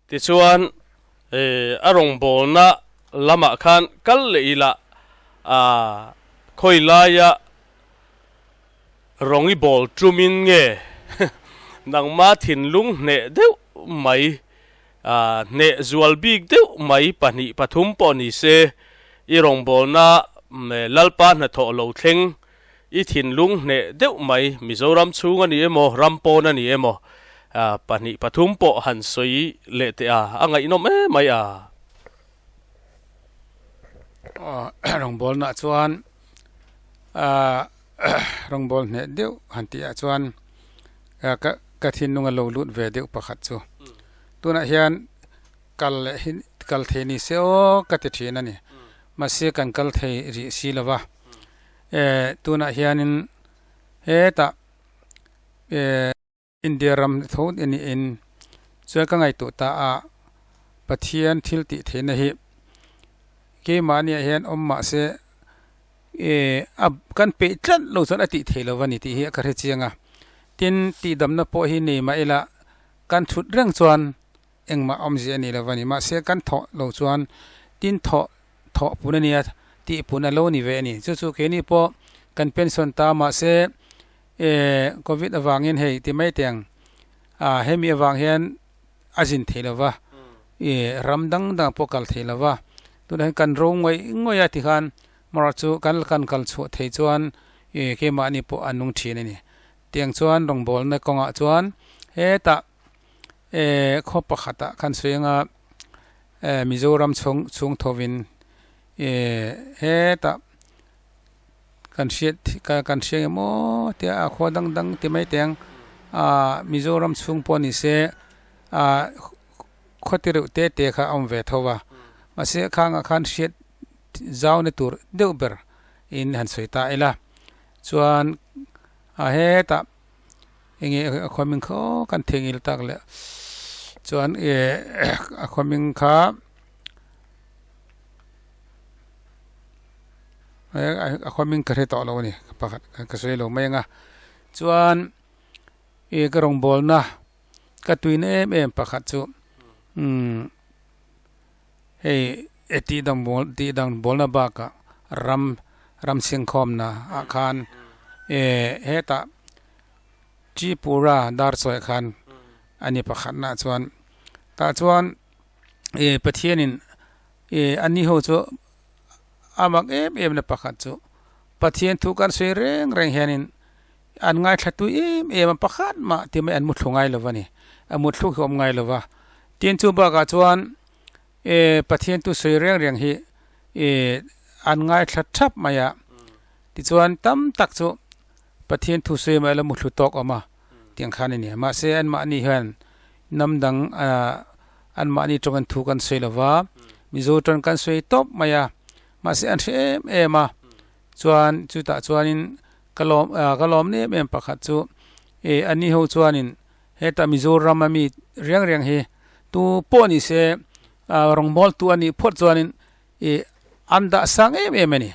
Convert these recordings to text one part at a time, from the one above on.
Tichuan, a rawngbawlna lamah khan kal leh ila, a khawi laia rawngi bawl tumin nge nangma thinlung hneh deuh mai, hneh zual bik deuh mai pahnih pathum pawh ni se, i rawngbawlna Lalpa hnathawh lo thleng I thinlung hneh deuh mai, Mizoram chhung a ni emaw, ram pawn a ni emaw, pahnih pathum pawh han sawi leh teh a, a ngaihnawm em mai a. Rawngbawlnaah chuan rawngbâwl hneh deuh han tih ah chuan ka thinlung a lo lut ve deuh pakhat chu. Tunah hian kal leh hi kal thei ni se aw ka ti thin a ni. Mahse kan kal thei rih si lo va. Eh tunah hianin hetah eh India ram tho a niin chuan ka ngaihtuah ta a Pathian thil tih theihna hi keimahniah hian awm mah se eh a kan peih tlat lo chuan a tih theih lo a ni tih hi ka hre chiang a tin tihdamna pawh hi nei mah ila kan thut reng chuan engmah awmzia a ni lo a ni mahse kan thawh lo chuan tin thawh thawh pun a nia tih pun a lo ni ve a ni chu chu keini pawh kan pension ta mahse eh covid avangin hei ti mai teng ah hemi avang hian a zin thei lo va ih ram dang dang pawh kal thei lo va tunah hian kan ro ngawih ngawih a tikhan amaherawh chu kan kan kal chhuah thei chuan ih keimahni pawh a nung thin a ni tiang chuan rawngbawlna kawngah chuan hetah eh khaw pakhatah khan sawi anga eh Mizoram chhung chhung thovin eh hetah kan hriat kan hria nge maw tia a khua dang dang ti mai teng ah Mizoram chhung pawh ni se ah khaw ti reuh te te kha a awm ve tho va mahse khangah khan hriat zau na tur deuh ber in han sawi ta ila chuan a hetah. Enge a khua hming kha aw kan theihnghilh tak leh chuan eh a khua hming kha a khua hming ka hre tawh lo a ni pakhat ka sawi lo mai ang a chuan ih ka rawngbawlna ka tuina em em pakhat chu umm hei e tih dang bawl tih dang bawlna bakah ram ram singkhawmna ah khan eh hetah Tripura dar chawi khan a ni pakhatna chuan tah chuan ih Pathianin ih a ni ho chu a mak em em na pakhat chu Pathian thu kan sawi reng reng hianin an ngaithla tui em em a pakhat mah ti mai an muthlu ngai lo a ni a muthlu hi a awm ngai lo va tin chu bakah chuan eh Pathian thu sawi reng reng hi ih an ngaithla thap mai a tichuan tam tak chu Pathian thu sawi mai la muthlu tawk awm a tiang khan a ni a mahse anmahni hian hnam dang ah anmahni tawng an thu kan sawi lo va Mizo tawng kan sawi tawp mai a mahse an hre em em a chuan chutah chuanin ka lawm ah ka lawm em em pakhat chu ih a ni ho chuanin heta Mizoram a mi riang riang hi tu pawh ni se ah rawngbâwl tu a nih phawt chuanin ih an dah sang em em a ni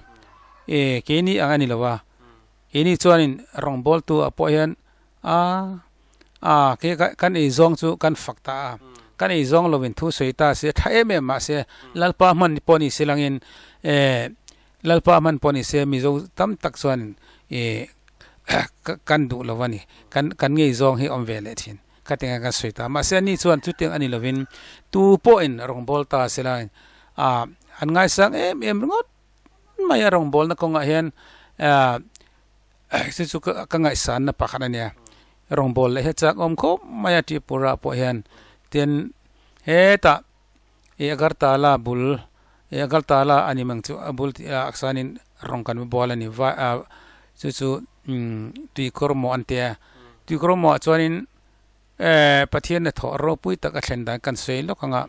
ih keini ang a ni lo a keini chuanin rawngbâwl tu ah pawh hian a a ke kan ei zawng chu kan fak ta a kan ei zawng lovin thu sawi ta se tha em em mahse Lalpa hman pawh ni se langin eh Lalpa hman pawh ni se Mizo tam tak chuan ih kan duh lo a ni kan kan ngei zawng hi awm ve leh thin ka tinga kan sawi ta mahse ani chuan chutiang a ni lovin tu pawhin rawngbâwl ta se la ah an ngaisang em em ringawt mai a rawngbâwlna kawngah hian ah chu chu ka ngaihsanna pakhat a nia rawngbâwl leh hi a chak awm khawp mai a Tripura pawh hian tin hetah ih Agartala bul ih Agartala a ni mang chu a bul tih ah sanin rawng kan bual a ni vai ah chu chu umm tuikawr maw an tia tuikawr mawh ah chuanin eh Pathian hnathawh ropui tak a thlen dan kan sawi lawk ang a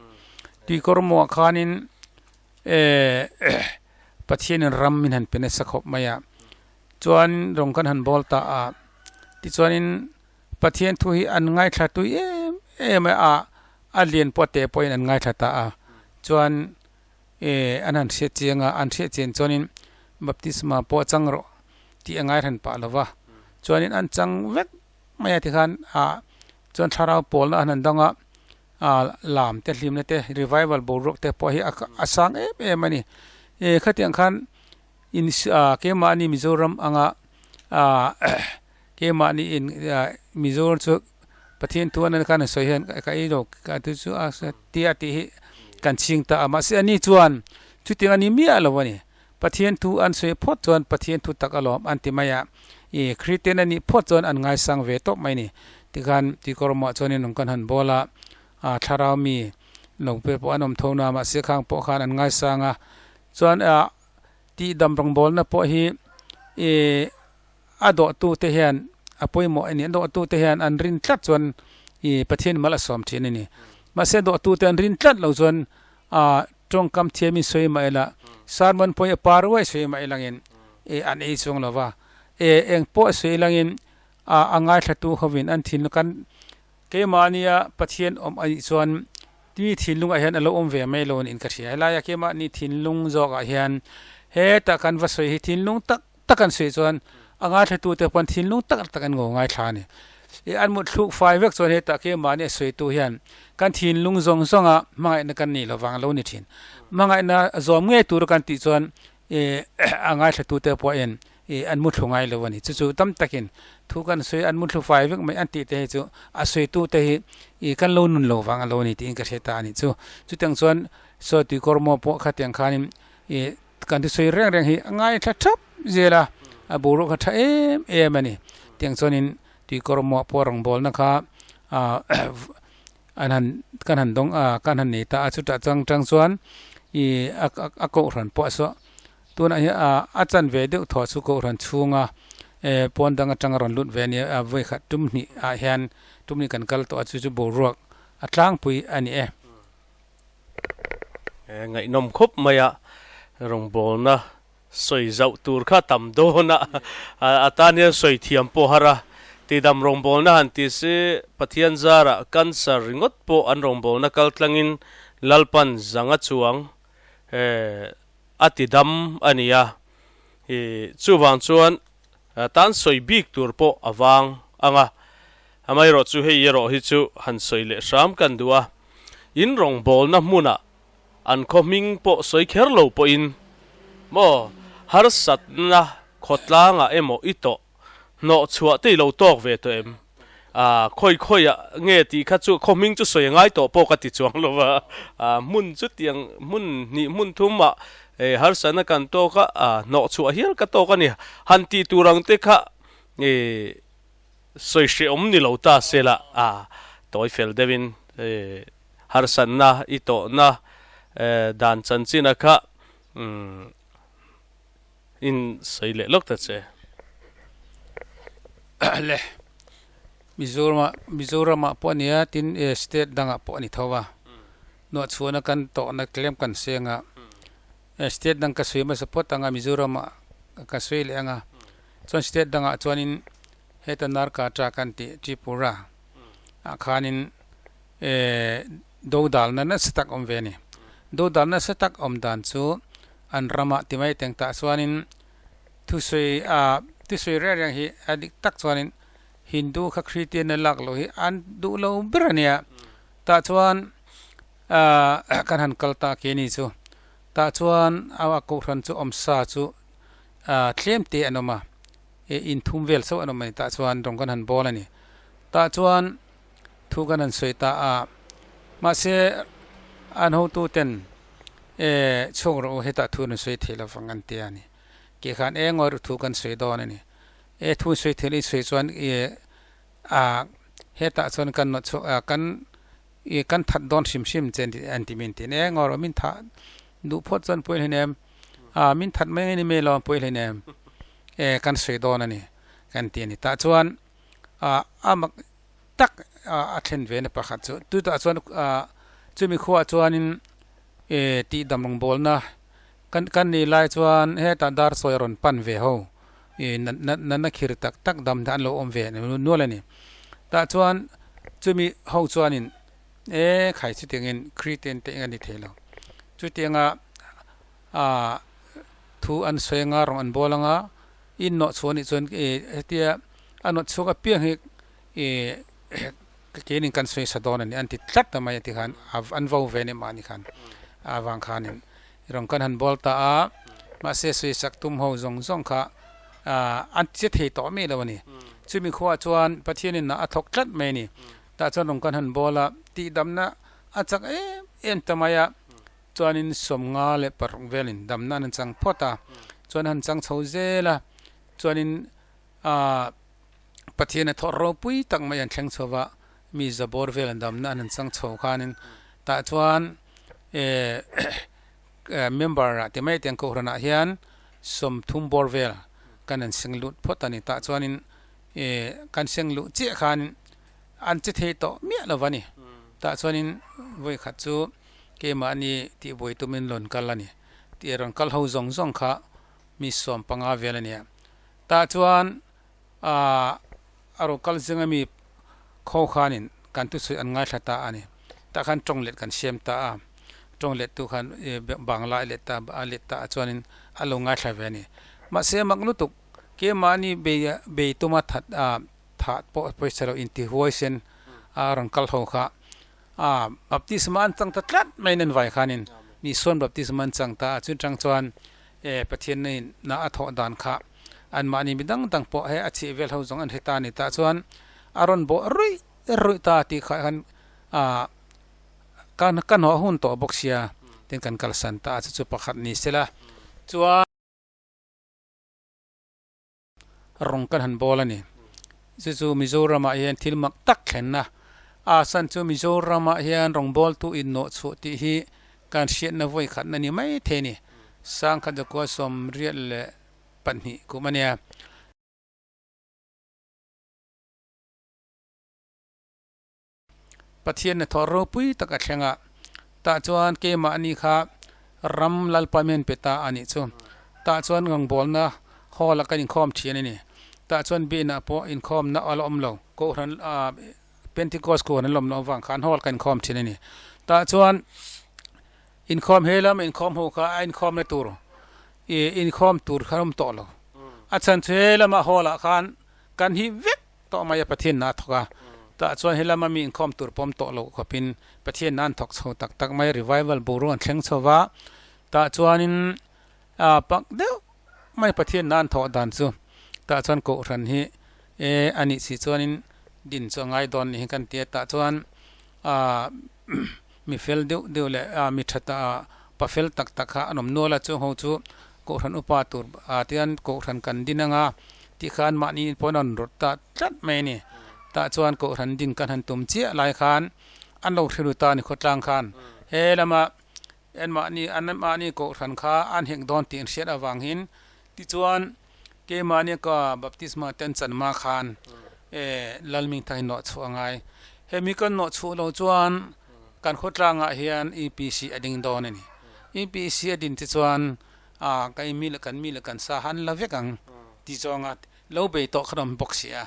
tuikawr mawh ah khanin eh Pathianin ram min han pe nasa khawp mai a chuan rawng kan han bawl ta a tichuanin Pathian thu hi an ngaithla tui em em a a a lian pawh te pawhin an ngaithla ta a chuan eh an han hriat chiang a an hriat chian chuanin baptisma pawh chang rawh tih a ngaihran pah lo va chuanin an chang vek mai a tikhan ah chuan thlarau pawlna an han dang a. lam te hlimna te revival boruak te pawh hi a sang em em a ni. Khatiang khan in keimahni Mizoram anga keimahni in Mizoram chu Pathian thu an khan an sawi hian ka ei lo ka thu chu a tia tih hi kan chhing ta a mahse ani chuan chutiang a ni miah lo a ni. Pathian thu an sawi phawt chuan Pathian thu tak alawm an ti mai a, ih Kristian a nih phawt chuan an ngaisang ve tawp mai a ni. Tikhan Tikawrmah chuanin rawn kan han bawl a, ah thlarau mi lo pe pawh an awm tho na mahse khang pawh khan an ngaisang a, chuan ah tihdam rawngbawlna pawh hi ih a dawhtute hian a pawimawh a ni. A dawhtute hian an rin tlat chuan ih Pathian mal a sawm thin a ni. Mahse dawhtute an rin tlat lo chuan ah tawngkam thiamin sawi mah ila sermon pawh hi a par uai sawi mah ilangin ih an ei chuang lo va. Eh eng pawh sawi ilangin ah a ngaithlatu hovin an thinlung kan keimahnia Pathian awm a nih chuan mi thinlungah hian a lo awm ve mai lo niin ka hria. Helaia keimahni thinlung zawkah hian hetah kan va sawi hi thinlung tak tak an sawi chuan a ngaithlatute pawn thinlung tak tak an ngo ngaithla a ni. Ih an mut thluk fai vek chuan hetah keimahni a sawitu hian kan thinlung zawng zawnga hmangaihna kan nih lovang a lo ni thin. Hmangaihna zawm ngei tura kan tih chuan ih a ngaithlatute pawhin ih an muthlu ngai lo a ni. Chu chu tam takin thu kan sawi an muthlu fai vek mai an tih te hi chu a sawitute hi ih kan lo nun lo vang a lo ni tiin ka hre ta a ni. Chu chutiang chuan saw tuikawr maw pawh khatiang khanin ih Kan thusawi reng reng hi a ngaithla thap zel a, a boruak kha tha em em a ni. Tiang chuanin tuikawr muah pawh rawngbawlna kha ah an han kan han dawng a kan han nei ta a chutah chang tang chuan ih a a kohhran pawh a saw tunah hian ah a chanve deuh thaw chu kohhran chhunga eh pawn dang atanga rawn lut ve a nia a vawikhat tum hnih ah hian tum hnih kan kal tawh a chu chu boruak a tlangpui a ni e. Ngaihnawm khawp mai a, rawngbawlna sawi zauh tur kha tam dawn a, a tan hian sawi thiam pawh har a, tidam rawngbawlna han ti si Pathian zarah cancer ringawt pawh an rawngbawlna kal tlangin Lalpan zanga chuang a tidam a ni a, chuvang chuan tan sawi bik tur pawh a vang ang a, amaherawhchu hei erawh hi chu han sawi leh hram kan duh a. In rawngbawlna hmunah an khaw hming pawh sawi kher lo pawhin maw harsatna khawtlangah emaw i tawh hnawh chhuah te i lo tawk ve tawh em? Ah, khawi khawiah nge tih kha chu khaw hming chu sawi a ngai tawh pawh ka ti chuang lo va, ah hmun chutiang hmun hnih hmun thumah eh harsatna kan tawk a, ah hnawh chhuah hial ka tawk a ni. Han tih tur ang te kha eh. Sawi hrehawm ni lo ta se la, a tawi fel deuhin harsatna i tawhna dan chanchina kha in sawi leh lawk ta che. Le, Mizoramah Mizoramah pawh a nia tin state dangah pawh a ni tho a, nuahchhuahna kan tawhna tlem kan seng a, state dang ka sawi hmasa phawt ang a Mizoramah ka sawi leh ang a. Chuan state dangah chuanin heta Narkata kan tih Tripura ah khanin eh dodalna nasa tak awm ve a ni. Dodalna nasa tak awm dan chu an ramah ti mai teng tah chuanin thusawi ah thusawi reng reng hi a dik tak chuanin Hindu kha Kristian a lak loh hi an duh lo ber a nia. Tah chuan ah kan han kal ta keini chu tah chuan a kohhran chu awmsa chu Tlem te an awm a, eh inthum vel chauh an awm a ni tah chuan rawng kan han bawl a ni. Tah chuan thu kan han sawi ta a, mahse an hotu ten eh chhuak rawh u hetah thu an sawi thei lovang an ti a ni. Keh khan eng ngawi rawh thu kan sawi dawn a ni. Eh thu sawi thei in sawi chuan eh ah hetah chuan kan nawh chhuak ah kan eh kan that dawn hrim hrim che an ti min ti eng ngawi rawh min thah duh phawt chuan pawi hleinem. A min that mai ni mai lo pawi hle nem e kan sawi dawn a ni kan ti a ni tah chuan a a mak tak a thlen ve na pakhat chu chutah chuan a chumi khuaah chuanin e tih dam rawngbawlna kan kan nih lai chuan hetah dar sawi a rawn pan ve ho e natna khir tak tak dam te an lo awm ve nual a ni tah chuan chumi ho chuanin e khai chutiangin Kristian te eng a ni thei lo chutianga. Aaa thu an sawi anga rawng an bawl anga in nawh chhuah anih chuan ih hetia a nawh chhuak apiang hi ih. Keinin kan sawi sa dawn a ni an ti tlat ta mai a ti khan an vo ve ni mahni khan avang khanin rawng kan han bawl ta a, mahse sawi sak tum ho zawng zawng kha an che thei tawh mi lo a ni. Chumi khuaah chuan Pathianin a thawk tlat mai a ni. Tah chuan rawng kan han bawl a, tihdamna a chak em em ta mai a, chuanin 56 velin damna an han chang phawt a, chuan an han chang chho zel a, chuanin aah. Pathian a thawh ropui tak mai an thleng chho va, mi zabawr vel an damna an han chang chho khanin tah chuan eh member ah ti mai tiang kohhran ah hian 30 bawr vel kan han seng lut phawt a ni. Tah chuanin eh kan seng luh chiah khanin an che thei tawh miah lo va ni. Tah chuanin vawi khat chu keimahni tihbuai tumin rawn kal a ni. Tih rawn kal ho zawng zawng kha mi 15 vel a nia. Tah chuan a a rawn kal zinga mi kho khanin kan thusawi an ngaithla ta a ni. Tah khan tawng let kan siam ta a, tawng let tu khan Bangla a let ta a let ta a chuanin a lo ngaithla ve a ni. Mahse mak lutuk keimahni bei bei tuma that a thah pawh pawisa lo intihuai sen a rawn kal ho kha a baptisma an chang ta tlat mai nen vai khanin mi sawn baptisma an chang ta a chutang chuan e Pathian na a thawh dan kha anmahni mi dang dang pawh he a chheh vel ho zawng an hre ta a ni tah chuan a rawn bawh ruih ruih ta tih kha khan ah kan kan haw hun tawh bawk sia tin kan kalsan ta a chu chu pakhat ni sela chuan. Rawng kan han bawl a ni. Chu chu Mizoramah hian thil mak tak thlenna a san chu Mizoramah hian rawngbawltu innawh chhuah tih hi kan hriatna vawi khatna ni mai thei a ni. Sangkhat zakua 82 kum a nia. Pathian hnathawh ropui tak a thleng a, tah chuan keimahni kha ram Lalpa min pe ta a nih chu. Tah chuan rawngbawlna hall ah kan inkhawm thin a ni. Tah chuan Biaknah pawh inkhawmna a la awm lo, Kohhran Pentecost Kohhran an la awm loh avang khan hall kan inkhawm thin a ni. Tah chuan inkhawm he lam inkhawm ho kha a inkhawmna tur ih inkhawm tur kha an awm tawh lo. A chhan chu he lama hall ah khan kan hip vek. Tawh mai a Pathian na a thawk a, tah chuan helama mi inkhawm tur pawm tawh loh khawpin Pathian na an thawk chho tak tak mai, revival boruak an thleng chho va, tah chuanin ah pak deuh mai Pathian na an thawh dan chu tah chuan Kohhran hi e a nih si chuanin din chu a ngai dawn ni hi kan ti a, tah chuan ah mi fel deuh deuh leh ah mi tha ta pa fel tak tak kha an awm nual a, chung ho chu Kohhran upa tur ah te hian Kohhran kan din anga tih khan mahni pawn an rawt ta tlat mai a ni. Tah chuan Kohhran din kan han tum chiah lai khan an lo hrilh ta a ni khawtlang khan. He lama anmahni anmahni Kohhran kha an hek dawn tih an hriat avangin tichuan keimahni ka baptisma te an chan hma khan eh Lalmingthang hi nawh chhuah a ngai. Hemi kan nawh chhuah lo chuan kan khawtlangah hian EPC a ding dawn a ni. EPC a din te chuan ah ka i mi leh kan mi leh kan sa han la vek ang ti zawnga lo bei tawh kha awm bawk si a.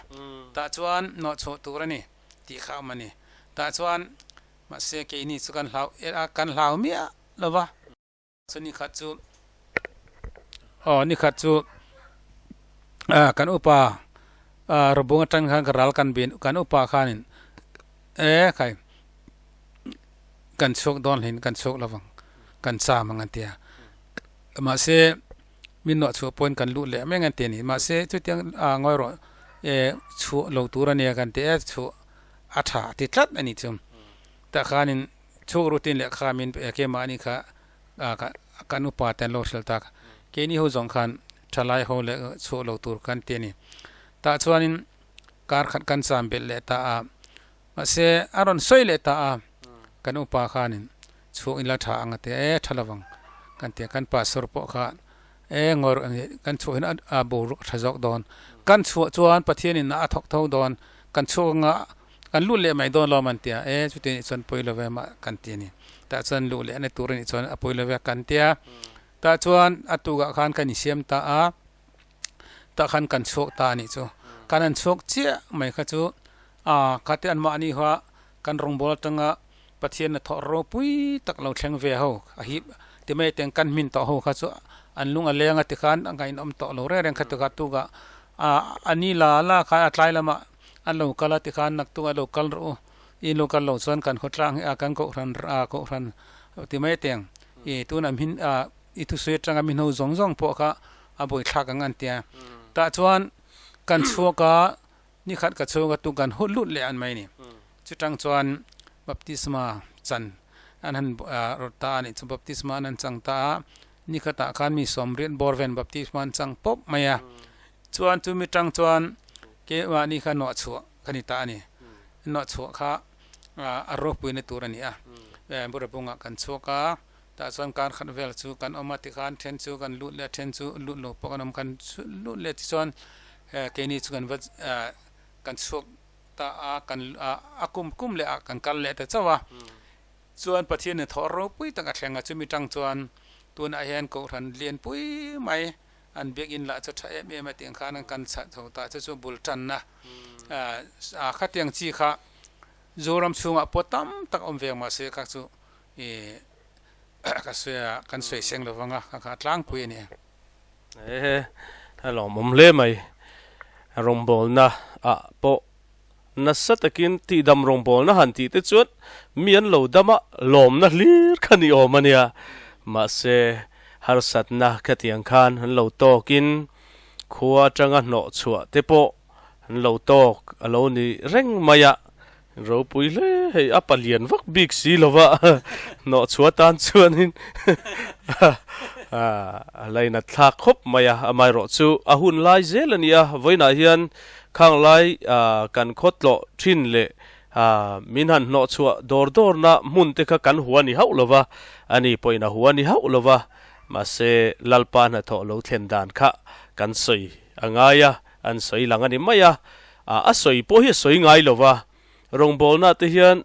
Tah chuan nawh chhuah tur a ni tih kha a awm a ni. Tah chuan mahse keini chu kan hlau kan hlau miah lo va. Chu ni khat chu aw ni khat chu ah kan upa ah rawbung atang khan ka ral kan bin kan upa khanin e khai kan chhuak dawn hlin kan chhuak lovang kan cham ang an ti a mahse min nawh chhuah pawhin kan luh leh mai ang an ti a ni mahse chutiang ah ngawi rawh eh chhuah lo tur a nia kan ti e chhuah a tha a ti tlat a ni chu tah khanin. Chhuk rutin leh kha min pe keimah anih kha kan upa te an lo hrilh tak. Keini ho zawng khan thalai ho leh chhuah lo tur kan ti a ni. Tah chuanin kar khat kan cham belh leh ta a, mahse a rawn sawi leh ta a, kan upa khanin chhuak ila tha ang a ti a, e tha lovang kan ti a, kan pastor pawh kha e ngawr kan chhuah hian a boruak a tha zawk dawn, kan chhuah chuan Pathianin a thawk tho dawn, kan chhuak anga Kan lut leh mai dawn lawm an ti a, e chuti anih chuan pawi lo ve mah kan ti a ni. Tah chuan luh leh a ni tur anih chuan a pawi lo ve kan ti a. Tah chuan a tukah khan kan insiam ta a, tah khan kan chhuak ta anih chu. Kan han chhuak chiah mai kha chu ah khate anmahni kha kan rawngbâwl atanga Pathian hnathawh ropui tak lo thleng ve ho a hip ti mai teng kan hmin tawh ho kha chu an lung a leng a tikhan a ngainawm tawh lo reng reng kha tikah tukah ah a ni la la khan a tlai lamah An lo kal a tikhan naktuk a lo kal rawh u. I lo kal loh chuan kan khawtlang hi a kan kohhran a kohhran ti mai teng i tuna min a i thusawi atanga mi hno zawng zawng pawh kha a buaithlak ang an tia. Tah chuan kan chhuak a nikhat ka chhung a tu kan hut lut leh an mai ni. Chutang chuan baptisma chan an han rawt ta a nih chu baptisma an han chang ta a nikhatah khan mi sawmriat bawr ven baptisma an chang pawp mai a. Chuan chumi tang chuan keimahni kha nawhchhuah ka ni ta a ni. Nawhchhuah kha a ropuina tur a ni a. Burabungah kan chhuak a, tah chuan kar khat vel chu kan awm a, tikhan then chu kan lut leh a, then chu lut lo pawh kan awm. Kan lut leh tichuan keini chu kan va kan chhuak ta a, kan a kum kum leh ah kan kal leh ta chauh a. Chuan Pathian in thawh ropui tak a thleng a, chumi tang chuan tunah hian Kohhran lianpui mai An biakinn lah chu tha em em a tih ang khan an kan chhah chho ta chu chu bul tanna a khatiang chi kha Zoram chhungah pawh tam tak awm ve ang mahse kha chu ih ka sawi a kan sawi seng lo vang a kha kha tlangpui a ni. Ehe a lawmawm hle mai rawngbawlna ah pawh nasa takin tihdam rawngbawlna han tih te chuan mi an lo dam a, lawmna hlir kha ni awm a nia. Mahse, harsatna khatiang khan an lo tawkin khua atanga hnawh chhuah te pawh an lo tawk a lo ni reng mai a, ropui hle hei a palian vak bik si lo va, hnawh chhuah tan chuanin a lainat thlak khawp mai a, amaherawhchu a hun lai zel a ni a, vawiinah hian Khang lai kan khaw tlawh thin leh min han hnawh chhuah dawr dawrna hmun te kha kan hua ni hauh lo va, a ni pawhin a hua ni hauh lo va, mahse Lalpa hnathawh lo thlen dan kha kan sawi a ngai a, an sawi lang a ni mai a, a sawi pawh hi a sawi ngai lo va, rawngbawlna te hian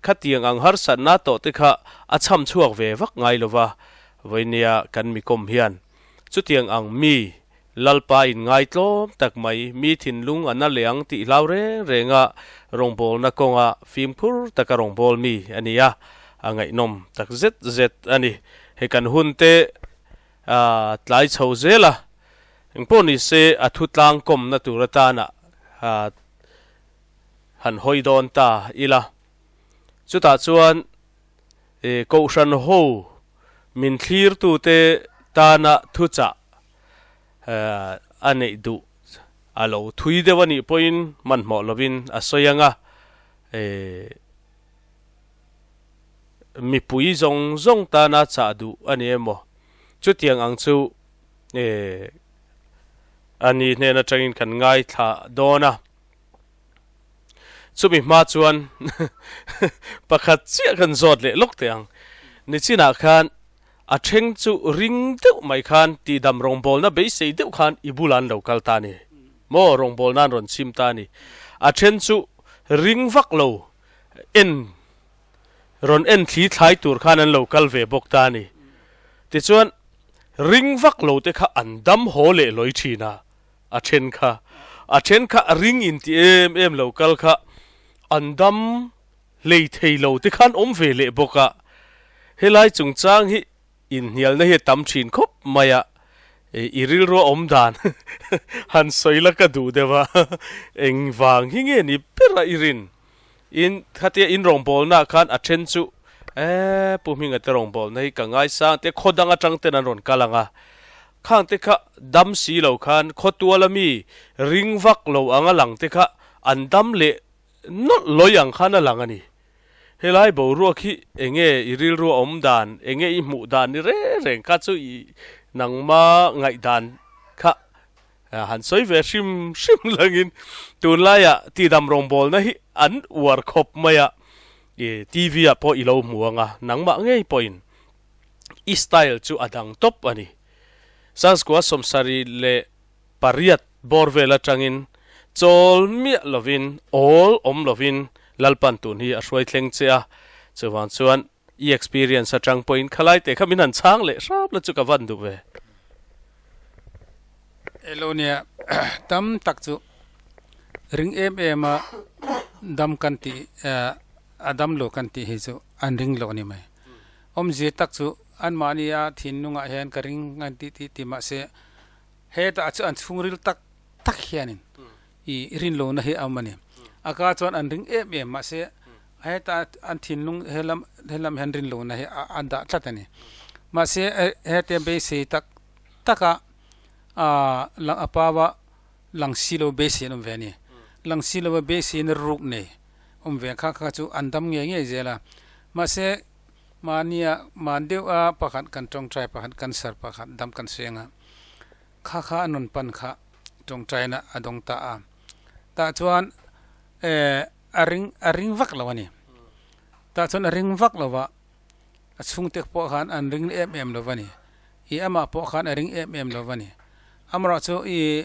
khatiang ang harsatna tawh te kha a chham chhuak ve vak ngai lo va, vawinia kan mikawm hian chutiang ang mi Lalpa in ngaitlawm tak mai, mi thinlung a na leh ang tih hlau reng renga rawngbawlna kawnga fimkhur taka rawngbâwl mi a ni a, a ngaihnawm tak zet zet a ni. Hei kan hun te tlai chho zel a, engpawh ni se a thu tlangkawmna tur atana han hawi dawn ta ila. Chutah chuan Kohhran ho min thlirtute tana thuchah a neih duh a lo thui deuh a nih pawhin hmanhmawh lovin a sawi ang a, mipui zawng zawng tana chah duh a ni emaw chutiang ang chu a ni hnen atangin kan ngaithla dawn a. Chumi hma chuan pakhat chiah kan zawt leh lawk teh ang. Nichinah khan a thleng chu ring deuh mai khan tihdam rawngbawlna beisei deuh khan i bulah an lo kal ta a ni maw, rawngbawlna an rawn chim ta a ni. A then chu ring vak lo en rawn en thli thlai tur khan an lo kal ve bawk ta a ni. Tichuan ring vak lo te kha an dam haw leh lawi thin a. A then kha, a then kha a ring in ti em em lo kal kha an dam hlei thei lo te khan awm ve leh bawk a. Helai chungchang hi inhnialna hi a tam thin khawp mai a, i rilru a awm dan han sawi la ka duh deuh a, engvang hi nge ni ber a i rin? In khatia in rawngbawlnaah khan a then chu eh Pu Hminga te rawngbawlna hi ka ngaisang te khaw dang atang ten an rawn kal ang a, khang te kha dam si lo khan khaw tuala mi ring vak lo anga lang te kha an dam leh nawlh lawi ang khan a lang a ni. Helai boruak hi enge i rilru a awm dan, enge i hmuh dan ni reng reng kha chu i nangma ngaihdan kha Han sawi ve hrim hrim langin tunlaiah tihdam rawngbawlna hi an uar khawp mai a, i TV ah pawh i lo hmu ang a, nangmah ngei pawhin i style chu a dang tawp a ni. Sanskua 78 bawr vel atangin chawl miah lovin, awl awm lovin Lalpan tun hi a hruai thleng che a, chuvang chuan I experience atang pawhin khalai teh kha min han chhang leh hrap la chu ka van duh ve. Elo nia tam tak chu ring em em a dam kan tih a dam lo kan tih hi chu an ring lo a ni mai. Awmzia tak chu anmahni a thinlungah hian ka ring an tih tih ti mahse hetah chu an chhungril tak tak hianin i rinlohna hi a awm a ni. A ka chuan an ring em em mahse heta an thinlung helam helam hian rin lohna hi a dah tlat a ni. Mahse hete beisei tak taka aah lang a paua lang si lo beisei an awm ve a ni. Lang si lova beiseina ruk nei awm ve kha kha chu an dam ngei ngei zel a. Mahse mahnia man deuh a pakhat kan tawngtai pakhat cancer pakhat dam kan seng a. Kha kha a nun pan kha tawngtaina a dawng ta a, tah chuan eh a ring a ring vak lo a ni. Tah chuan a ring vak lo va, a chhungte pawh khan an ring em em lo va ni. Ih amah pawh khan a ring em em lo va ni. Amaherawh chu ih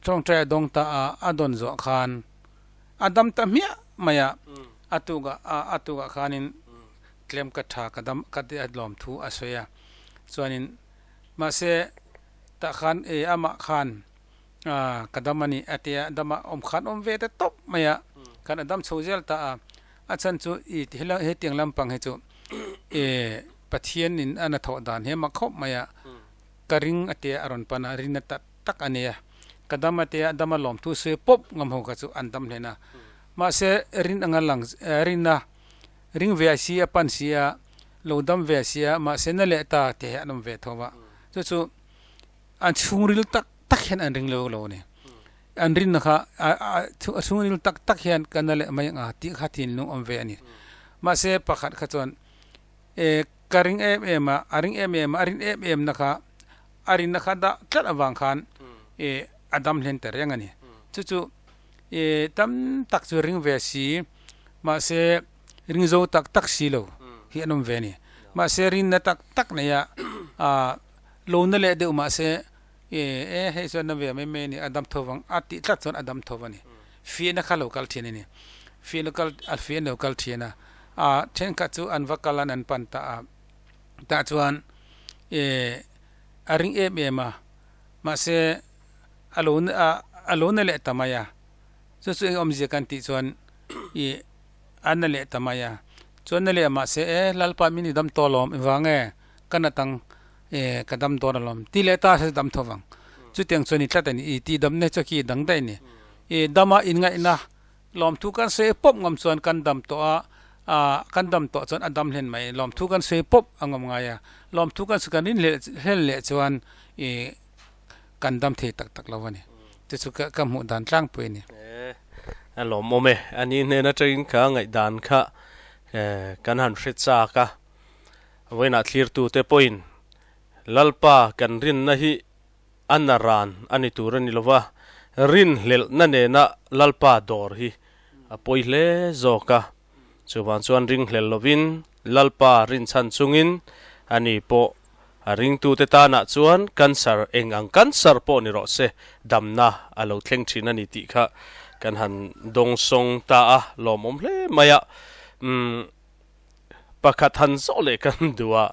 tawngtai a dawng ta a, a dawn zawh khan a dam ta hmiah mai a, a tukah a tukah khanin tlem ka tha ka dam ka lawm thu a sawi a, chuanin. Mahse, tah khan e amah khan ka dam a ni a ti a, dama awm khan awm ve ta tawp mai a, khan a dam chho zel ta a, a chhan chu i hetiang lampang hi chu e Pathianin a hnathawh dan hi a mak khawp mai a, ka ring a tia a rawn pan a, rinna tak tak a nei a, ka dam a tia dama lawmthu sawi pawp ngam ho kha chu an dam hlen a, mahse rin anga lang rinna ring ve a si a pan si a, lo dam ve a sia mahse na leh ta te hi an awm ve tho va chu chu an chhungril tak tak hian an ring lo lo a ni an rinna kha a chhungril tak tak hian ka na leh mai anga tih kha thinlung awm ve a ni mahse pakhat kha chuan e ka ring em em a a ring em em a a rin em em na kha a rinna kha dah tlat avang khan e a dam hlen ta reng a ni chu chu e tam tak chu ring ve si mahse ring zo tak tak si lo hi an awm ve a ni. Mahse rinna tak tak nei a ah lo na leh deuh mahse e e hei chuan na ve mai mai a ni a dam tho vang a tih tlat chuan a dam tho a ni. Fiahna kha lo kal thin a ni. Fiahna kal a fiahna lo kal thin a ah thenkhat chu an va kal an an pan ta a tah chuan e a ring em em a mahse a lo a lo na leh ta mai a chu chu eng awmzia kan tih chuan ih A na leh ta mai a, chuan na leh mahse e Lalpa min i dam tawh alawm i vang e, ka na tang e ka dam dawn alawm ti leh ta se dam tho vang. Chutiang chuan i tlat a ni, i tih damna hi chu khi dang daih a ni. I dama inngaihna lawmthu kan sawi pawp ngam chuan kan dam tawh a, ah kan dam tawh chuan a dam hlen mai, lawmthu kan sawi pawp a ngam ngai a, lawmthu kan sawi kan rin hlen leh chuan i kan dam thei tak tak lo a ni. Chu chu ka hmuh dan tlangpui a ni. A lawmawm e. A ni hnen atangin kha ngaihdan kha kan han hre chak a. Vawiinah thlirtute pawhin Lalpa kan rinna hi a na ran a ni tur a ni lo va, rinhlelhna nena Lalpa dawr hi a pawi hle zawk a. Chuvang chuan ringhlel lovin Lalpa rinchhan chungin a ni pawh A ringtute tanah chuan cancer eng ang cancer pawh ni rawh se, damna a lo thleng thin a ni tih kha kan han dawngsawng ta a, lawmawm hle mai a. Umm pakhat han zawh leh kan duh a,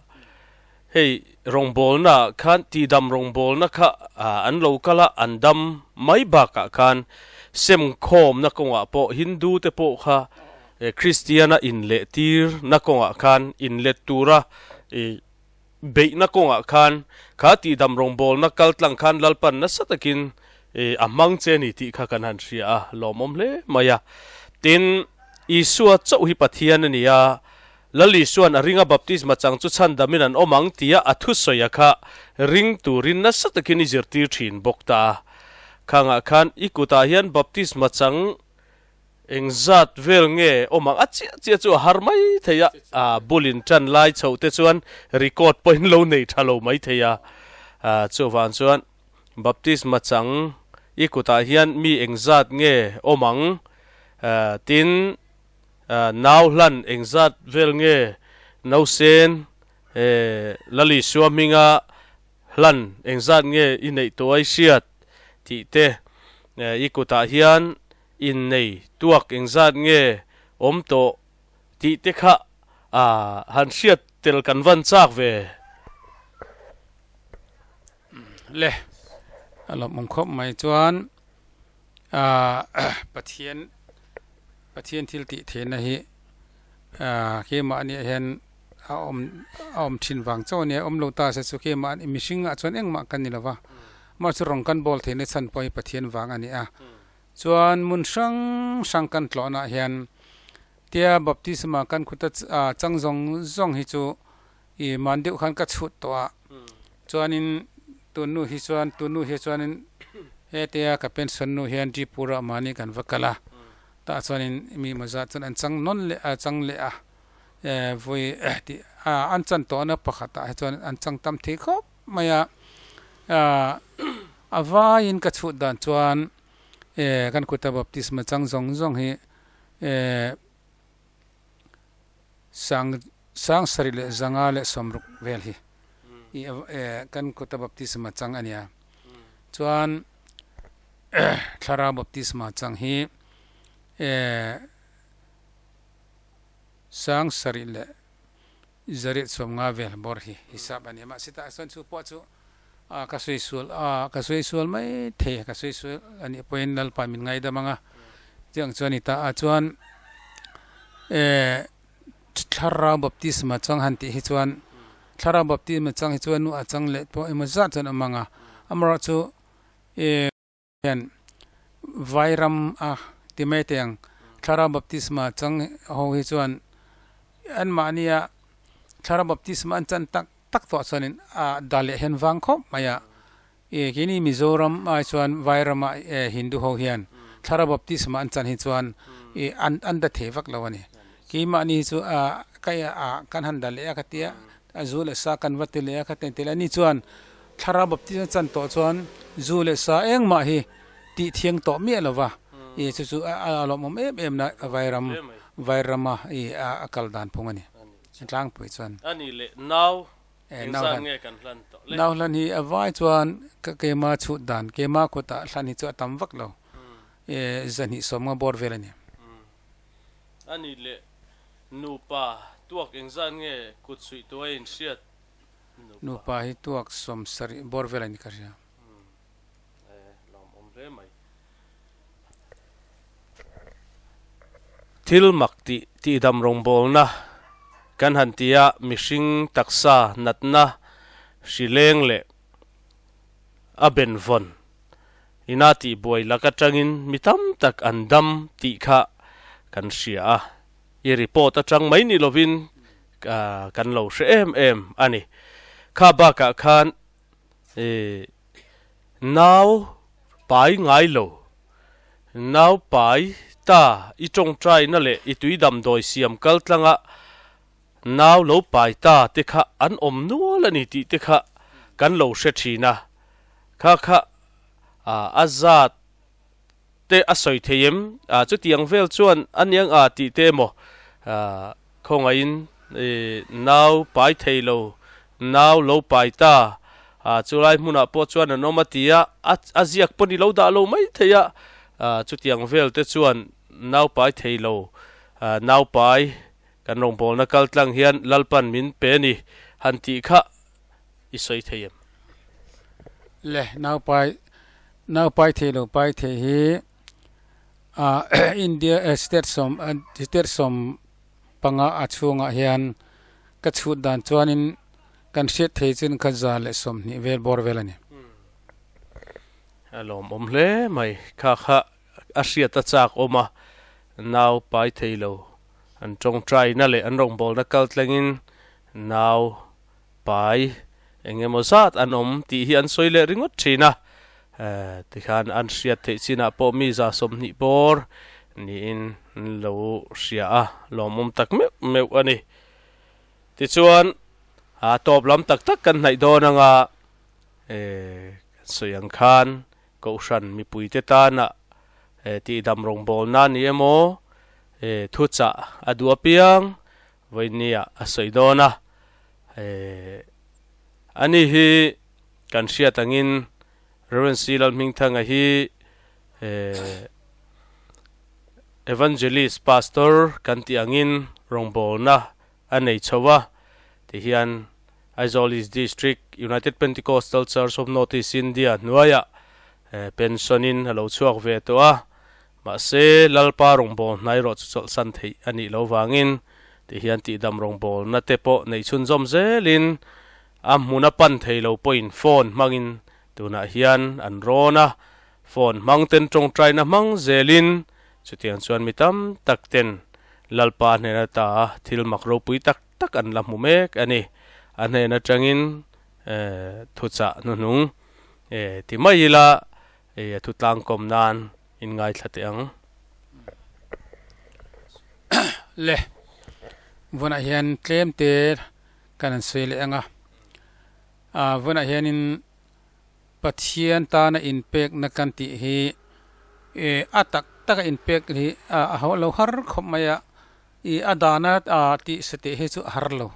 hei rawngbawlna ah khan tihdam rawngbawlna kha an lo kal a, an dam mai bakah khan semkhawmna kawngah pawh Hindu te pawh kha Kristiana inlehtirna kawngah khan inlet tura ih Beihna kawngah khan kha tihdam rawngbawlna kal tlang khan Lalpan nasa takin a hmang che a ni tih kha kan han hria a, lawmawm hle mai a. Tin, Isua chauh hi Pathian a ni a, Lal Isua'n a ringa baptisma chang chu chhandamin an awm ang tia a thusawia kha ring turin nasa takin i zirtir thin bawk ta a. Khangah khan i kutah hian baptisma chang Engzat vel nge awm ang? A chiah chiah chu a har mai thei a, a bulin tan lai chhoh te chuan record pawhin lo nei tha lo mai thei a. Chuvang chuan baptisma chang i kutah hian mi engzat nge awm ang? Tin, nau hlan engzat vel nge nausen Lalisua hminga hlan engzat nge i neih tawh a i hriat tih te i kutah hian Innei tuak engzat nge awm tawh tih te kha han hriat tel kan van chak ve. Le, a lawmawm khawp mai chuan Pathian Pathian thil tih theihna hi keimahniah hian a awm a awm thin vang chauh a nia, awm lo ta se chu keimah mihringah chuan engmah kan ni lo va, mahse rawng kan bawl theihna chhan pawh hi Pathian vang a ni a. Chuan hmun hrang hrang kan tlawhnah hian tia baptisma kan khuta chang zawng zawng hi chu i man deuh khan ka chhut tawh a, chuanin tunnu hi chuan tunnu hi chuanin hetia ka pension nu hian Tripura mahni kan va kal a, tah chuanin mi maw zat chuan an chang nawn leh a chang leh a, vawi tih an chan tawhna pakhatah hi chuan an chang tam thei khawp mai a, a vaiin ka chhut dan chuan kan kuta baptisma chang zawng zawng hi Sang sang sarih leh zanga leh sawmruk vel hi i kan kuta baptisma chang a nia. Chuan thlarau baptisma chang hi sang sarih leh zariat sawmnga vel bawr hi hisap a nia. Mahse tah chuan chu pawh chu ka sawi sual ka sawi sual mai thei a, ka sawi sual a nih pawhin Lalpa min ngaidam ang a, chiang chuan i ta a chuan thlarau baptisma chang han tih hi chuan thlarau baptisma chang hi chuan nu a chang leh pawh emaw zat chuan a mang a, amaherawhchu hian Vairam a ti mai teh ang. Thlarau baptisma chang ho hi chuan anmahnia thlarau baptisma an chan tak tak tawh chuanin a dah leh hian vang khawp mai a. E keini Mizoram ai chuan Vairama Hindu ho hian thlarau baptisma an chan hi chuan e an an da thei vak lo a ni. Keimahni hi chu a ka a kan han dah leh a ka tia a zu leh sa kan va ti leh a ka ti leh a ni chuan Thlarau baptisma chan tawh chuan zu leh sa engmah hi tih thiang tawh miah lo va, i chu chu a lawmawm em em na Vairam Vairama i a kal dan phung a ni. Tlangpui chuan. A ni leh nau engzat nge kan hlan tawh le? Nau hlan hi a vai chuan ka keima chhut dan keima kutah hlan hi chu a tam vak lo, i zahnih sawmnga bawr vel a ni. A ni leh nupa tuak engzat nge kut suih tuai inhriat? Nupa hi tuak sawm sarih bawr vel a ni ka hria. Thil mak tih tihdam rawngbawlna kan han ti a, mihring taksa natna hri leng leh a benvawn ina tihbuai lak atangin mi tam tak an dam tih kha kan hria a. I report atang mai ni lovin kan lo hre em em a ni. Kha bakah khan ih nau pai ngai lo, nau pai ta i tawngtaina leh i tui damdawi siam kal tlanga nau lo pai ta te kha an awm nual a ni tih te kha kan lo hre thin a. Kha kha a zat te a sawi thei em? Ah chutiang vel chuan a niang ah tih te emaw ah khawngaihin ih nau pai thei lo, nau lo pai ta ah chulai hmunah pawh chuan an awm a ti a, a ziak pawh ni lo dah lo mai thei a, ah chutiang vel te chuan nau pai thei lo, ah nau pai kan rawngbawlna kal tlang hian Lalpan min pe a ni han tih kha i sawi thei em? Le nau pai Nau pai thei lo pai thei hi ah India state sawm state sawm panga a chhungah hian ka chhut dan chuanin kan hriat thei chin kha za leh sawmhnih vel bawr vel a ni. A lawmawm hle mai kha kha a hriat a chak awm a, nau pai thei lo an tawngtaina leh an rawngbawlna kal tlengin nau Pai eng emaw zat an awm tih hi an sawi leh ringawt thin a, tikhan an hriat theih chinah pawh mi za 20 bawr niin an lo hria a, lawmawm tak meuh meuh a ni. Tichuan, a tawp lam tak tak kan hnaih dawn anga kan sawi ang khan Kohhran mipuite tana tihdam rawngbawlna ni emaw thuchah a duh apiang Vawinia a sawi dawn a, ani hi kan hriat angin Rev. C. Lalhmingthanga hi Evangelist Pastor kan tih angin rawngbawlna a nei chho a, tihian Aizawl East District United Pentecostal Church of North East India hnuaiah pension-in a lo chhuak ve tawh a. Mahse, Lalpa rawngbâwl hnai erawh chu chawlhsan theih a nih loh vangin ti hian tihdam rawngbâwlna te pawh nei chhunzawm zelin a hmun a pan thei lo pawhin phone hmangin tunah hian an rawn a. Phone hmang ten tawngtaina hmang zelin chutiang chuan mi tam tak ten Lalpa hnen ata thil mak ropui tak tak an la hmu mek a ni. A hnen atangin thuchah hnuhnung ti mai ila a thutlangkawm nan in ngaithla teh ang. Le, vawnah hian tlem te kan han sawi leh ang a, vawnah hianin Pathian tana inpekna kan tih hi a tak taka inpek hi a ho lo har khawp mai a, ih a dana tih sateh hi chu a har lo.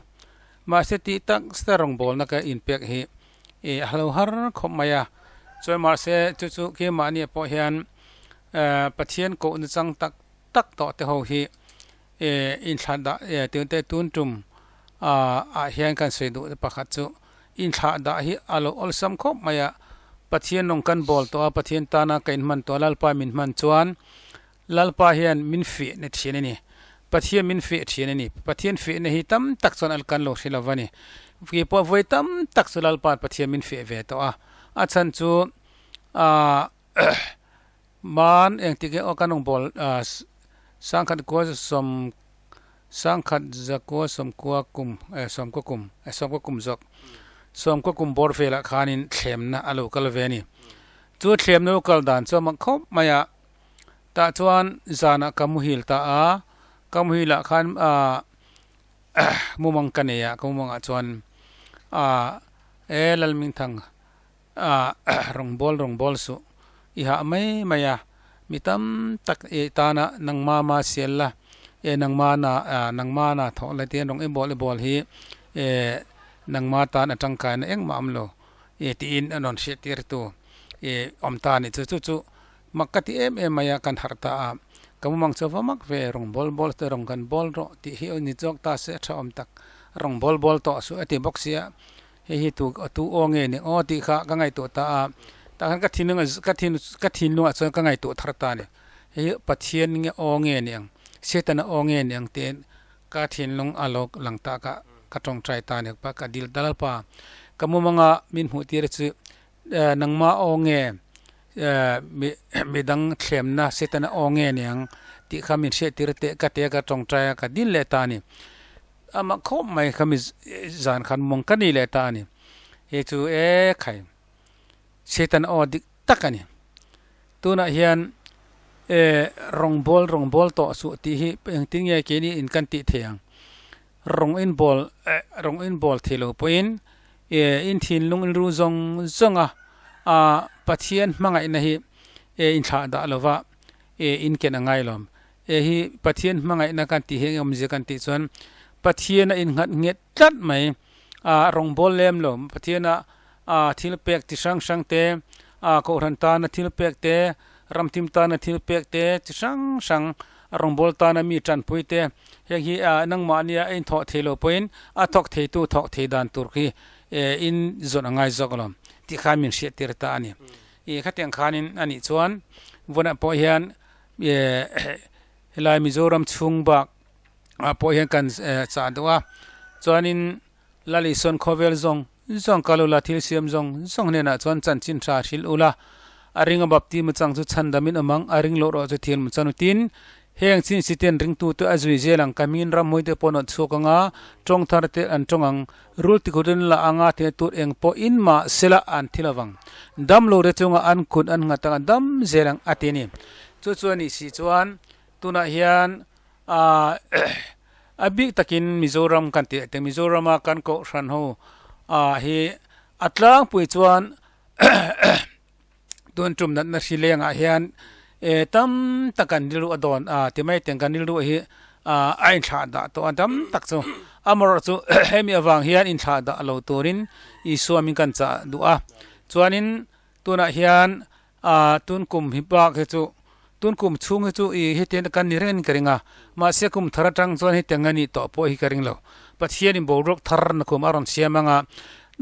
Mahse tih tak zeta rawngbawlna ka inpek hi ih a lo har khawp mai a, chuan mahse chu chu keimahni pawh hian Pathian kohna chang tak tak tawh te ho hi inthlah dah tute tun tum ah hian kan sawi duh pakhat chu inthlah dah hi a lo awlsam khawp mai a, Pathian rawng kan bawl tawh a, Pathian tana ka inhman tawh a, Lalpa min hman chuan Lalpa hian min fihna thin a ni, Pathian min fih thin a ni, Pathian fihna hi tam tak chuan a kan lo hre lo va ni, kei pawh vawi tam tak chu Lalpa Pathian min fih ve tawh a, a chhan chu ah Man engtik nge aw kan rawn bawl sangkhat kua sawm sangkhat zakua sawmkua kum sawmkua kum sawmkua kum zawk sawmkua kum bawr velah khanin thlemna a lo kal ve a ni chu thlemna lo kal dan chu a mak khawp mai a tah chuan zanah ka muhil ta a ka muhilah khan ah mumang ka nei a ka mumangah chuan ah e Lalmingthang Ah rawn bawl rawn bawl suh i hah mai mai a, mi tam tak i tana nangma ma sial la e nangma na nangma na thawh la tiin rawn i bawl i bawl hi e nangma tan a tangkaina engmah awm lo e tiin a rawn hriat tir tu e awm ta a nih chu chu chu mak ka ti em em mai a kan harh ta a ka mumang chu va mak ve rawn bawl bawl te rawn kan bawl rawh tih hi ni zawk ta se a tha awm tak rawn bawl bawl tawh suh a ti bawk sia. Hei hi tu tu aw nge ni aw tih kha ka ngaihtuah ta a, tah khan ka thinlung ka thin ka thinlungah chuan ka ngaihtuah thar ta a ni. Hei hi Pathian nge aw nge ni ang, Setana aw nge ni ang tiin ka thinlung a lo lang ta ka ka tawngtai ta a ni ka dil ta lalpa ka mumanga min hmuh tir chu nangma aw nge mi midang thlemna Setana aw nge ni ang tih kha min hriat tir teh ka ti a ka tawngtai a ka dil leh ta a ni. Amah khawp mai kha mi zan khan mawng ka ni leh ta a ni. Hei chu e khai Satan aw dik tak a ni. Tunah hian e rawngbâwl rawngbâwl tawh suh tih hi engtin nge keini in kan tih thei ang. Rawng in bawl rawng in bawl thei lo pawhin e in thinlung in ru zawng zawng a ah Pathian hmangaihna hi e inthlah dah lova e in ken a ngai lawm. He hi Pathian hmangaihna kan tih hi eng awmzia kan tih chuan Pathian a innghat nghet tlat mai a rawngbâwl lem lo Pathian a a thil pek chi hrang hrang te a kohhran tana thil pek te ramthim tana thil pek te chi hrang hrang a rawngbâwl tana mi tanpui te heng hi a nangmahnia a inthawh thei lo pawhin a thawk theitu thawk thei dan tur khi in zawn a ngai zawk alawm tih khan min hriat tir ta a ni. Ih khatiang khanin a nih chuan vawnah pawh hian helai Mizoram chhung bak ah pawh hian kan chah duh a chuanin Lalisawn khawvel zawng zawng kal ula thil siam zawng zawng hnenah chuan chanchin tha hrilh ula a ringa baptisma chang chu chhandamin awm ang a ring loh erawh chu thil mu chuan tin heng chin si ten ringtute a zui zel ang ka hmingin ramhmui te pawh an awt chhuak ang a tawng thar te an tawng ang Rul tikhurin la anga thil tur eng pawh in mah sela an thi lovang. Dam lo te chunga an kut an nghat anga dam zel ang a ti a ni. Chu chu a nih si chuan tunah hian aah a bik takin Mizoram kan tih te Mizorama kan kohhran ho ah hi a tlangpui chuan tun tum natna hri lengah hian eh tam tak kan rilru a dawn a ti mai teng kan rilru hi ah a inthlah dah tawh a tam tak chu amaherawh chu hemi avang hian inthlah dah lo turin Isua min kan chah duh a chuanin tunah hian ah tun kum hi bak hi chu tun kum chhung hi chu ih hetiang kan ni reng ka ring a mahse kum thar atang chuan hetiang a nih tawh pawh hi ka ring lo Pathianin boruak thar na kum a rawn siam anga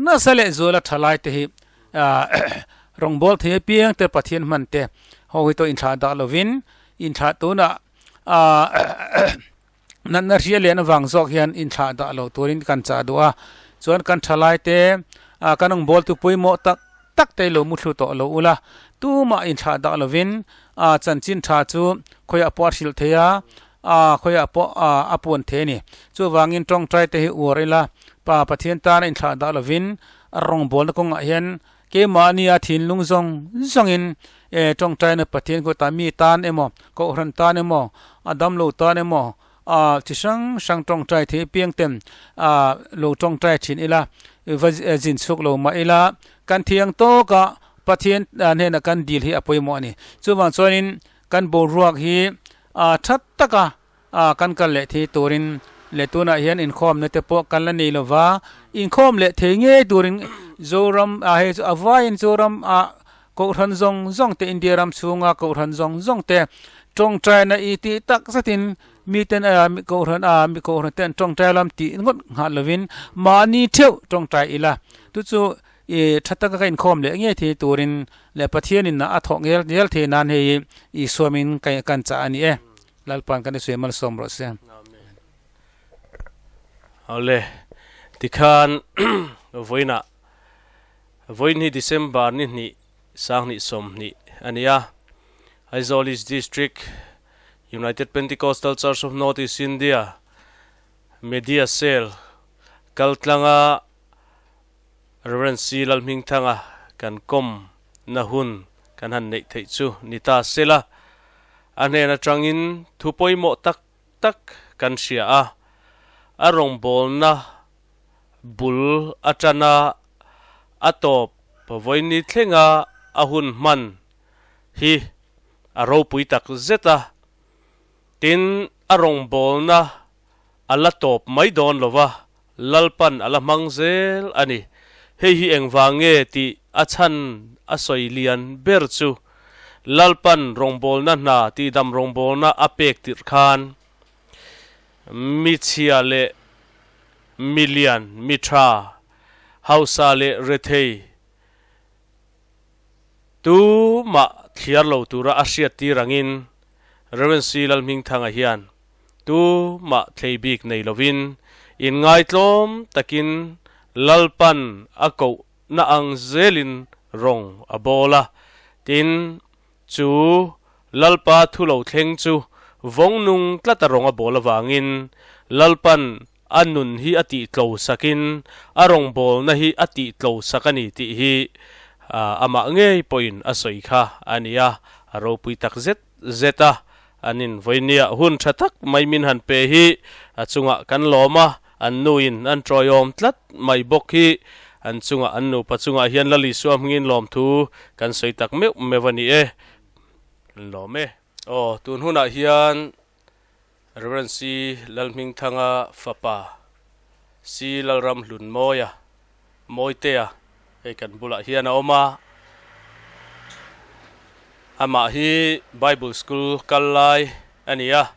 nasa leh zuala tha lai te hi Rawngbâwl thei apiang te Pathian hman te ho hi tawh inthlah dah lovin inthlah tunah natna hria lian avang zawk hian inthlah dah lo turin kan chah duh a, chuan kan thalai te kan rawngbâwl tu pawimawh tak tak te lo muthlu tawh lo ula, tumah inthlah dah lovin a chanchin tha chu khawiah pawh a hrilh thei a, a khawiah pawh a puan thei a ni. Chuvangin tawngtai te hi uar ila, Pa Pathian tana inthlah dah lovin a rawngbawlna kawngah hian keimahnia thinlung zawng zawngin e tawngtaina Pathian kutah mi tan emaw, kohhran tan emaw, a damlo tan emaw, a chi hrang hrang tawngtai thei apiang ten a lo tawngtai thin ila, va zin chhuak lo mah ila kan thiang tawka Pathian hnenah kan dil hi a pawimawh a ni. Chuvang chuanin kan boruak hi a tha taka kan kal leh thei turin leh tunah hian inkhawmna te pawh kan la nei lova, inkhawm leh thei ngei turin Zoram ah hei chu a vaiin Zoram ah Kohhran zawng zawng te, India ram chhunga kohhran zawng zawng te tawngtaina i tih tak zetin miten a kohhran a mi kohhran te an tawngtai lam tih ngawt nghah lovin mahni theuh tawngtai ila. Chu chu i tha taka ka inkhawm leh ngei thei turin leh Pathianin a thawh ngel ngel thei nan hei Isua min kan chah a ni e. Lalpa'n kan i sawi malsawm rawh se. Amen. Awle, tikhan vawiinah Vawiin hi December ni hnih sanghnih sawmhnih a ni a, Aizawl East District United Pentecostal Church of North East India Media Cell kaltlanga Rev. C. Lalhmingthanga kan kawm na hun kan han neih theih chu ni ta sela, a hnen atangin thu pawimawh tak tak kan hria a, a rawngbawlna bul atana a tawp vawiini thlenga a hun hman hi a ropui tak zet a, tin a rawngbawlna a la tawp mai dawn lo va, Lalpan a la hmang zel a ni. Hei hi engvang nge tih a chhan a sawi lian ber chu Lalpan rawngbawlna hna tihdam rawngbawlna a pek tirh khan michhia leh milian, mi tha, hausa leh rethei tumah thliar lo tura a hriattir angin Rev. C. Lalhmingthanga hian tumah thlei bik nei lovin inngaitlawm takin Lalpan a kohna ang zelin rawng a bawl a, tin, Chu Lalpa thu lo thleng chu vawng nung tlata rawng a bawl avangin Lalpan a nun hi a tih tlo sakin a rawngbawlna hi a tih tlo sak a ni tih hi amah ngei pawhin a sawi kha a ni a, a ropui tak zet zet a, an in vawinia hun tha tak mai min han pe hi a chungah kan lawm a, an nuin an tawiawm tlat mai bawk hi an chungah an nupa chungah hian Lal Isua hmingin lawmthu kan sawi tak meuh meuh a ni e, kan lawm e. Aw, tun hunah hian Rev. C. Lalhmingthanga fapa C. Lalramhlunmawia, Mawitea, hei kan bulah hian a awm a. Amah hi Bible School kal lai a ni a,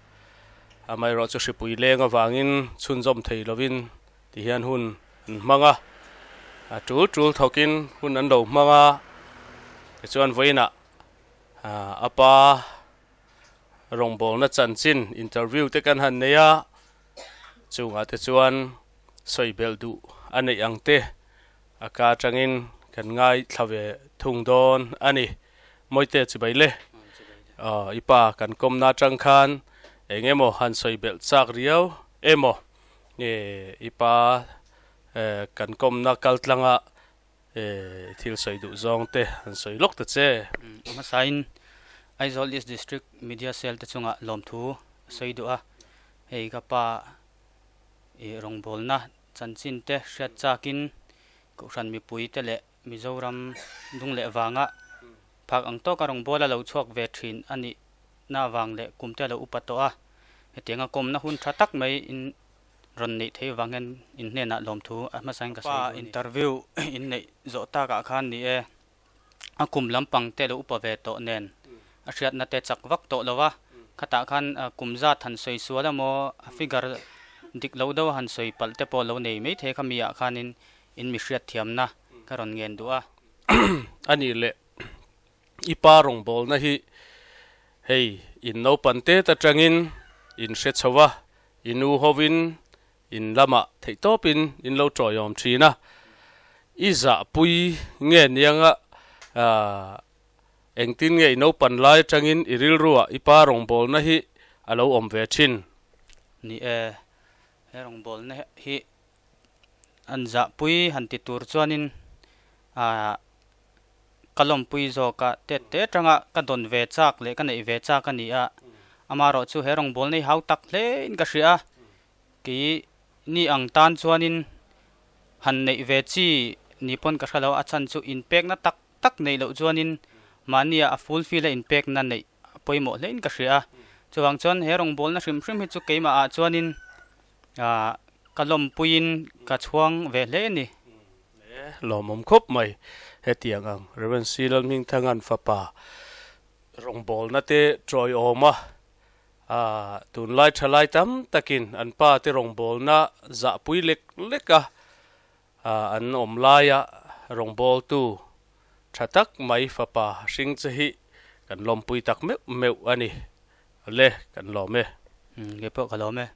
amaherawhchu hripui leng avangin chhunzawm thei lovin ti hian hun an hmang a, a tul tul thawkin hun an lo hmang a, tichuan vawiinah a pa rawngbawlna chanchin interview te kan han nei a, chungah te chuan sawi belh duh a neih ang te a ka atangin kan ngaithla ve thung dawn a ni. Mawite chibai le, aw i pa kan kawmna atang khan eng emaw han sawi belh chak riau emaw nge i pa kan kawmna kaltlanga I thil sawi duh zawng te an sawi lawk ta che. A hmasain Aizawl East District Media Cell te chungah lawmthu a sawi duh a, hei ka pa i rawngbawlna chanchin te hriat chakin Kohhran mipui te leh Mizoram dung leh vanga phak ang tawka rawngbawla lo chhuak ve thin a nih na avang leh kum te a lo upa tawh a, hetianga kawmna hun tha tak mai in rawn neih theih vang hian in hnenah lawmthu a hmasain ka sawi duh a ni. Interview in neih zawh takah khan ni e, a kum lampang te lo upa ve tawh nen a hriatna te chak vak tawh lo a, khatah khan kum zat han sawi sual emaw a figure dik lo deuh a han sawi palh te pawh lo nei mai thei kha mi ah khanin in mi hriatthiamna ka rawn ngen duh a. A nih leh I pa rawngbawlna hi hei in naupan tet atangin in hre chho a, i nu hovin in lamah theihtawpin in lo tawiawm thin a, i zahpui nge nianga. Engtin nge i naupan lai atangin i rilruah i pa rawngbawlna hi a lo awm ve thin? Ni e, he rawngbawlna hi an zahpui han ti tur chuanin aah ka lawmpui zawk a, tet te atanga ka dawn ve chak leh ka neih ve chak a ni a, amaherawh chu he rawngbawlna hi hau tak hlein ka hria a, Kei ni ang tan chuanin han neih ve chi ni pawn ka hre lo, a chhan chu inpekna tak tak neih loh chuanin mahnia a fulfill a inpekna neih a pawimawh hlein ka hria a. Chuvang chuan he rawngbawlna hrim hrim hi chu keimahah chuanin ah ka lawmpuiin ka chhuang ve hle a ni. Lawmawm khawp mai hetiang ang Rev. C. Lalhmingthanga'n fapa rawngbawlna te tawiawm a A, tunlai thalai tam takin an pa te rawngbawlna zahpui lek lek a, an awm laia rawngbawltu tha tak mai fapa hring che hi kan lawmpui tak meuh meuh a ni. Le, kan lawm e. Kei pawh ka lawm e.